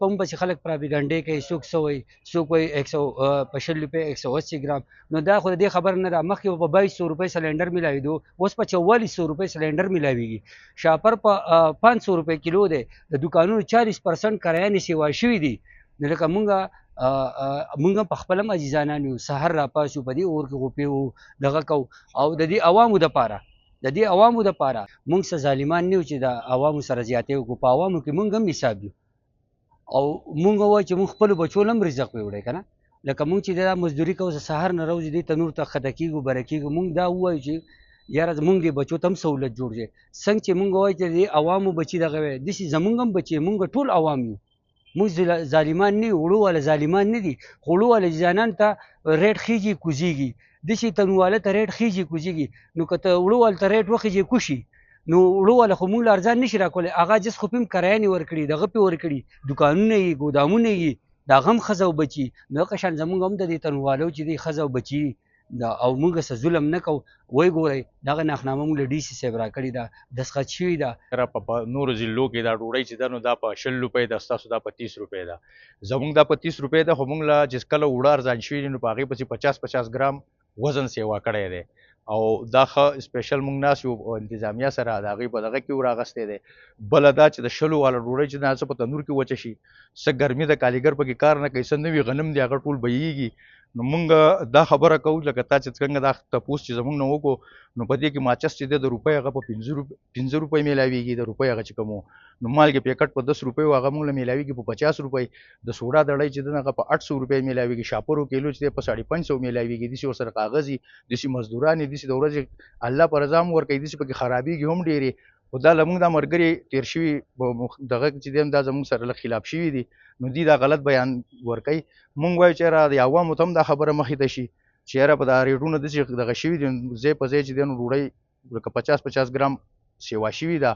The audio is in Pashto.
په موږ پسې خلک پراپیګنډې کوي، څوک څه وایي، څوک وایي 100 په 20 روپۍ 180 ګرام. نو دا خو د دې خبره نه ده. مخکې به په 2200 روپۍ سلنډر میلاوېدو، اوس په 4400 روپۍ سلنډر میلاویږي. شاپر په 500 روپۍ کیلو دی، د دوکانونو 40% کرایانې سیوا شوي دي. نو لکه مونږ په خپل هم عزیزانان یو، سهار راپاڅو، په دې اور کې غوپې وو دغه کوو. او د دې عوامو دپاره، د دې عوامو دپاره مونږ څه ظالمان نه یو چې د عوامو سره زیاتی وکړو. په عوامو کې مونږ هم حساب یو، او مونږ وایو چې مونږ خپلو بچو له هم رزق ویوړی که نه. لکه مونږ چې دا مزدوري کوو، سهار نه راوځو، دې تنور ته ښکته کېږو، بره کېږو. مونږ دا ووایو چې یاره زمونږ دې بچو ته هم سهولت جوړ شي. څنګه چې مونږ وایو چې دې عوامو بچي دغه وی، داسې زمونږ هم بچي، مونږ ټول عوام یو. مونږ ظالمان نه یو، وړو والا ظالمان نه دي، خو وړو والا ځانان ته ریټ خیږي کوزیږي، داسې تنواله ته ریټ خیږي کوزیږي. نو که ته وړو والا ته ریټ وخیږي کوشي، نو وړو والا خو مونږ له ارزان نشي راکولی. هغه جس خو پې هم کرایانې ورکړي، دغه پې ورکړي، دوکانونه یې، ګودامونه یې، د هغه هم ښځه او بچي. نو دغه شان زمونږ هم د دې تنوالو چې دی ښځه او بچي دا، او مونږ څه ظلم نه کوو. وایي ګورئ دغه نرخنامه مونږ له ډي سي صاحب راکړې ده، دستخط شوې ده. را په نورو ضلعو کې دا ډوډۍ چې ده نو دا په 20 روپۍ ده، ستاسو دا په 30 روپۍ ده. زمونږ دا په 30 روپۍ ده، خو مونږ له چې کله اوړه ارزان شوي دي نو په هغې پسې 50 50 ګرام وزن سیوا کړی دی. او دا ښه سپیشل مونږ ناست یو انتظامیه سره د هغې په دغه کې راغستی دی. بله دا چې د 20 والا ډوډۍ چې ده څه په تنور کې وچه شي، څه ګرمي ده، کالیګر پکې کار نه کوي، څه نوي غنم دي هغه ټول بهیږي. نو مونږ دا خبره کوو لکه تا چې څنګه دا تپوس چې زمونږ نه وکړو، نو په دې کې ماچس چې دی د روپۍ هغه په 5 روپۍ میلاویږي، د روپۍ هغه چې کوم و. نو مالګې پیکټ په 10 روپۍ و، هغه مونږ له میلاویږي په 50 روپۍ. د سوډا دړۍ چې ده هغه په 800 روپۍ میلاویږي، شاپرو کیلو چې دی په 550 میلاویږي. داسې ورسره کاغذ وي، داسې مزدوران وي، داسې د ورځې الله په رضا هم ورکوي، داسې پکې خرابېږي هم ډېرې. خو دا له مونږ دا ملګري تېر شوي دغه چې دی هم دا زمونږ سره لږ خلاف شوي دي، نو دوی دا غلط بیان ورکوي. مونږ وایو چې یاره د عوامو ته هم دا خبره مخې ته شي چې یاره په دا ریټونه داسې دغه شوي دي، ځای په ځای چې دی نو ډوډۍ لکه 50 50 ګرام سیوا شوي ده.